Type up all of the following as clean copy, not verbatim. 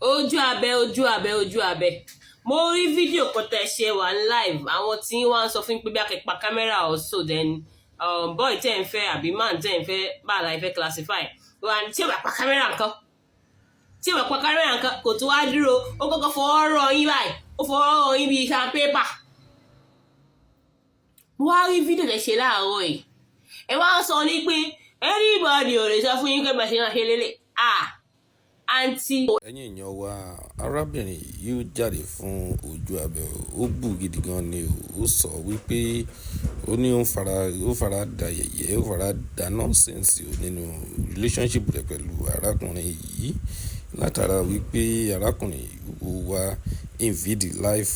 Ojú abẹ, ojú abẹ, ojú abẹ. Mo rí fídíò kan tẹ́ ṣe wà ní live, àwọn tí wọ́n ń sọ fún pé bí a kẹ́ pa camera also, then boy tẹ́ ń fẹ́ àbí man tẹ́ ń fẹ́, báà la fẹ́ classify wà tí ò bá pa camera nǹkan, tí ò bá pa camera nǹkan, kò tó wá dúró. Ó kọ́kọ́ fọwọ́ rọ yín báyìí, ó fọwọ́ rọ yín bíi sandpaper. Mo wá rí fídíò tẹ́ ṣe láàárọ̀ yìí, ẹ wá ń sọ ní pé anybody ò lè sọ fún yín pé bá ṣe náà ṣe lélẹ̀. Ah, àǹtí. Ẹ̀yin èèyàn wa, arábìnrin yìí ó jáde fún ojú abẹ, ó bù gidi gan ni. Ó sọ wípé ó ní ó fara da yẹ̀yẹ́, ó fara da nonsense nínú relationship rẹ̀ pẹ̀lú arákùnrin yìí, látara wípé arákùnrin yìí ó wá invade life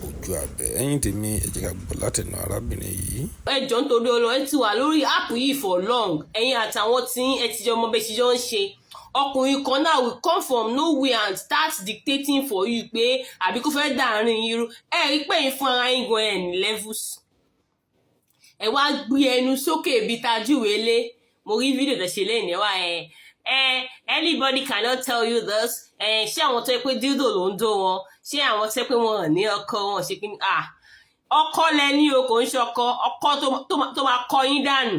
ojú abẹ. Ẹ̀yin tèmi, ẹ jẹ́ ká gbọ́ látẹnu arábìnrin yìí. Ẹ jọ̀ọ́, nítorí Ọlọ́run, ẹ ti wà lórí app yìí for long. Ẹ̀yin àtàwọn tí ẹ ti jọ mọ bẹ́ẹ̀ ṣe jọ ń ṣe. Ọkùnrin kan náà will come from nowhere and start dictating for you pé àbí kó fẹ́ dàárín yín rú. Ẹ rí pé yín fún ara yín gan ẹ̀ ní levels. Ẹ wá gbé ẹnu sókè bíi tajúwe lé. Mo rí fídíò tẹ̀ ṣe lẹ́yìn, ẹ wá ẹ anybody cannot tell you this. Ẹ ṣé àwọn tó yẹ pé dildo ló ń dó wọn? Ṣé àwọn tó yẹ pé wọn ò ní ọkọ wọn ṣe kí ni? Ah, ọkọ lẹ ní o, kò ń ṣe ọkọ. Ọkọ tó máa kọ yín dànù,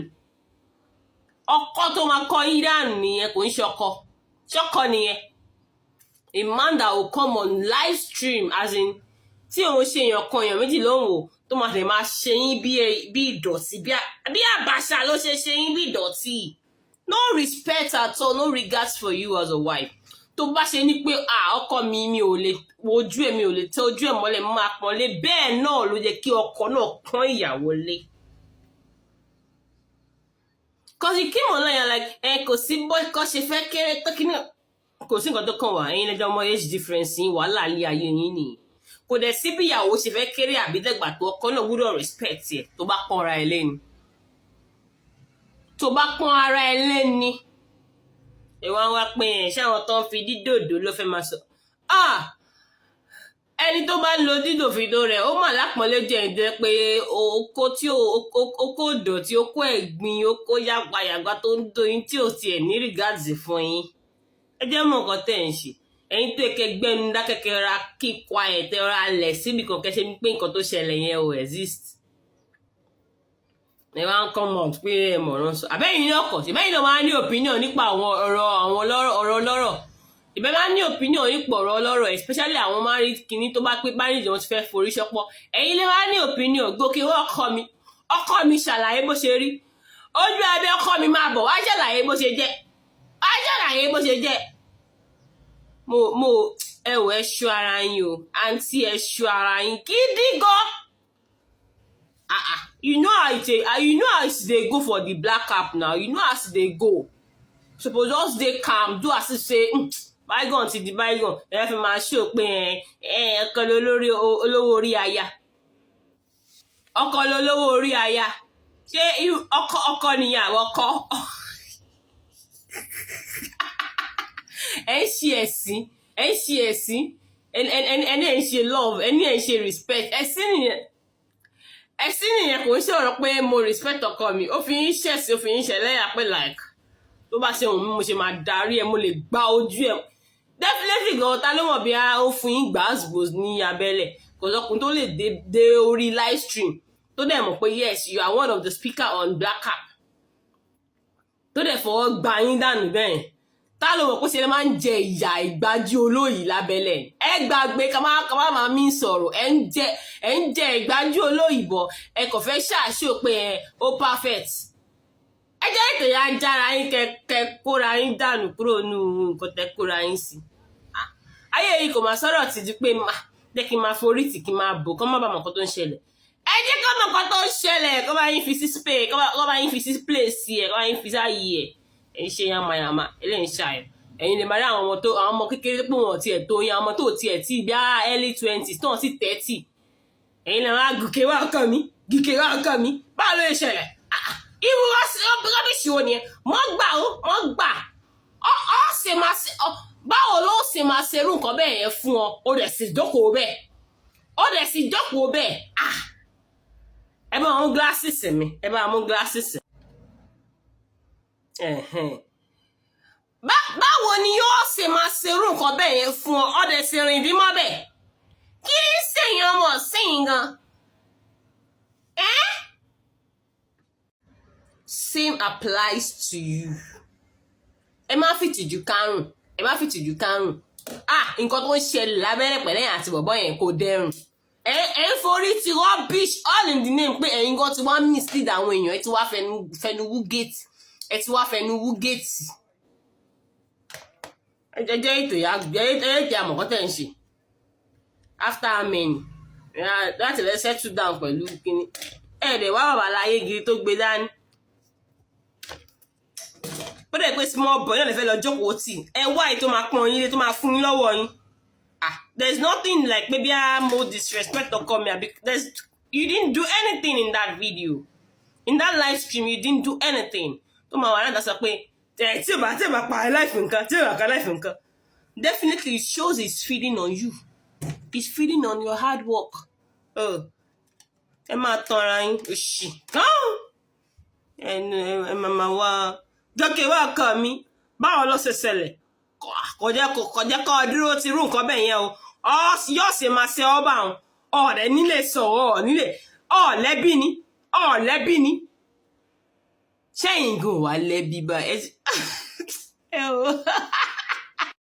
ọkọ tó máa kọ yín dànù nìyẹn, kò ń ṣe ọkọ. Ṣọkọ nìyẹn? A man that will come on live stream, as in tí òun ṣe èèyàn kan, èèyàn méjì ló ń wò, tó máa tẹ̀ máa ṣe yín bí ìdọ̀tí, bí àbàṣà ló ṣe ṣe yín bí ìdọ̀tí. No respect at all, no regards for you as a wife. Tó bá ṣe ní pé, ah, ọkọ mi, mi ò lè wojú ẹ̀, mi ò lè tẹ ojú ẹ̀ mọ́lẹ̀, mo máa pọ́n lé, bẹ́ẹ̀ náà ló yẹ kí ọkọ náà pọ́n ìyàwó lé. 'Cause you came online and like, ẹ kò sí bó kọ́ ṣe fẹ́ kéré tó kí ní, kò sí nǹkan tó kàn wá. Ẹ̀yin lẹ́jọ́ ọmọ age difference yín, wàhálà ilé ayé yín nìyí. Kò dẹ̀ sí bí ìyàwó ṣe fẹ́ kéré àbí dẹ́gbà tó, ọkọ náà gbúdọ̀ respect ẹ̀. Tó bá pọ́n ara ẹ̀ lé ni, tó bá pọ́n ara ẹ̀ lé ni. Ẹ wá wá pé ẹ̀ ṣé àwọn tó ń fi dídòdò ló fẹ́ máa sọ? Ah, ẹni tó bá ń lo dídò fìdó rẹ̀, ó mà lápọ́nlé jẹ́ ìdẹ́ pé oko tí oko ìdọ̀tí, oko ẹ̀gbin, oko yàgbàyàgbà tó ń doyin tí ò tiẹ̀ ní regards fún yín. Ẹ jẹ́ mọ̀ nǹkan tẹ̀ ń ṣe. Ẹ̀yin tó kẹ gbẹ́nu dákẹ́kẹ́ ra keep quiet, ẹ ra lẹ̀ síbi kan, kẹ́sẹ́ pé nǹkan tó ṣẹlẹ̀ yẹn ò exist. Ẹ wá ń come out pé ẹ mọ̀ràn sọ. Àbẹ́yìn ní ọkọ̀ ṣèbẹ́yìn náà máa ń ní opinion nípa àwọn ọ̀rọ̀, àwọn ọ̀rọ̀ ọlọ́rọ̀. Ìbẹ́ máa ń ní opinion nípa ọ̀rọ̀ ọlọ́rọ̀, especially àwọn married kìíní tó bá pé marriage wọn ti fẹ́ forí ṣọpọ̀. Ẹ̀yin lè máa ní opinion. Gòkè wọ́n, ọkọ mi, ọkọ mi, ṣàlàyé bó ṣe rí. Ojú abẹ́, ọkọ mi, máa bọ̀ wá ṣàlàyé bó ṣe jẹ́, wá ṣàlàyé bó ṣe jẹ́. Mo ẹ wò, ẹ ṣọ́ ara yín o, àǹtí, ẹ ṣọ́ ara yín gidi gan. Ah ah, you know how it dey go for the black app now. You know as e dey go. Suppose just dey calm, do as if say bygone ti di bygone. Ẹ fi máa ṣó pé ẹ ọkọ lólórí, olówó orí aya, ọkọ lólówó orí aya. Ṣé ọkọ ọkọ nìyẹn? Àwọn ọkọ ẹ ń ṣe ẹ̀sìn, ẹ ń ṣe ẹ̀sìn, ẹni ẹ ń ṣe love, ẹni ẹ ń ṣe respect. Ẹ̀sìn nìyẹn, ẹ̀sìn nìyẹn. Kò ń ṣe ọ̀rọ̀ pé mo respect ọkọ mi. Ó fi ń ṣẹ̀sìn, ó fi ń ṣẹlẹ́yà pé like tó bá ṣe òun, mo ṣe máa darí ẹ, mo lè gba ojú ẹ. Definitely gan, ta ló mọ̀ bí ó fún yín gbàásgbòs ní abẹ́lẹ̀? Kò sọkùn tó lè dé orí live stream tó dẹ̀ mọ̀ pé yes, you are one of the speaker on black app, tó dẹ̀ fọwọ́ gba yín dànù bẹ́ẹ̀. Ta ló mọ̀ pé ṣe lè máa ń jẹ ìyà ìgbájú olóyìí lábẹ́lẹ̀? Ẹ gbàgbé ká má máa mí sọ̀rọ̀. Ẹ ń jẹ ìgbájú olóyìí bọ̀, ẹ kò fẹ́ ṣàṣò pé ẹ ó perfect. Ẹ jẹ́ ètò ya jára yín, kẹ kóra yín dànù kúrò nínú nǹkan tẹ kóra yín sí. Ayé yìí kò máa sọ̀rọ̀ tìjú pé jẹ́ kí n máa forí tì, kí n máa bò kọ́ má bàa mọ̀ nǹkan tó ń ṣẹlẹ̀. Ẹ jẹ́ kọ́ mọ̀ nǹkan tó ń ṣẹlẹ̀, kọ́ bá yín fi sí space, kọ́ bá yín fi sí place ẹ̀, kọ́ bá yín fi sáàyè ẹ̀. Ẹ̀ ń ṣe yamayama, eléyìí ń ṣàyẹ̀. Ẹ̀yin lè máa rí àwọn ọmọ tó, àwọn ọmọ kékeré pé wọ́n tiẹ̀ tó yín, àwọn ọmọ tó tiẹ̀ tí bí early 20s tó wọ́n sì 30. Ẹ̀yin lè máa gòkè wá ọkàn mi, gòkè wá ọkàn mi. Báwo ló ṣe ṣẹlẹ̀? Irú rubbish wo nìyẹn? Mọ́ gbà ó, mọ́ gbà ọ́ ṣe máa ṣe. Báwo ló ṣe máa ṣerú nǹkan bẹ́ẹ̀ yẹn fún ọ? Ó dẹ̀ sì jókòó bẹ́ẹ̀, ó dẹ̀ sì jókòó bẹ́ẹ̀. Ah, ẹ bá mú glasses mi, ẹ bá mú glasses. Báwo ni yóò ṣe máa ṣerú nǹkan bẹ́ẹ̀ yẹn fún ọ? Ọdẹ ṣe rìn dín mọ́ bẹ́ẹ̀. Kí ń ṣèyàn ọmọ síyìn gan? Eh? Same applies to you. Ẹ má fi tìjú kárùn, ẹ má fi tìjú kárùn. Ah, nǹkan tó ń ṣẹlẹ̀ lábẹ́rẹ́ pẹ̀lẹ́yìn àti bọ̀bọ́ yẹn kò dẹrùn. Ẹ ń forí ti rubbish, all in the name pé ẹ̀yin gan ti wá mislead àwọn èèyàn. Ẹ ti wá fẹnu wú gate, ẹ ti wá fẹnu wú gate. Ẹ jẹ́ ètò ìyá, ẹ jẹ́ àmọ̀kọ́ tẹ̀ ń ṣe. After how many láti lẹ settle down pẹ̀lú kínní? Ẹ dẹ̀ wá bàbá láyé gidi tó gbé dání. Ó dẹ̀ pé small boy náà lè fẹ́ lọ jókòó tì. Ẹ wá èyí tó máa pọ́n yín lé, tó máa fún yín lọ́wọ́ yín. Ah, there's nothing like maybe mo disrespect ọkọ mi àbí there's, you didn't do anything in that video, in that live stream. You didn't do anything tó máa wà náà sọ pé ẹ tí ò bá pa life nǹkan, tí ò bá pa life nǹkan. Definitely it shows he's feeding on you, he's feeding on your hard work. Oh, ẹ máa tanra yín, òṣì ẹnu ẹ máa wá jọ́kẹ́ wá kàn mí. Báwo ló ṣe ṣẹlẹ̀? Kọjá kọjá kọ́ dúró ti rú nǹkan bẹ́ẹ̀ yẹn o. Yóò ṣe máa ṣe ọ́ bá wọn ọ̀rẹ́ nílé sọ̀rọ̀ ọ̀ nílé ọ̀lẹ́bí ni, ọ̀lẹ́bí ni. Ṣẹ́yìn gan wà lẹ́bí bá ẹ o.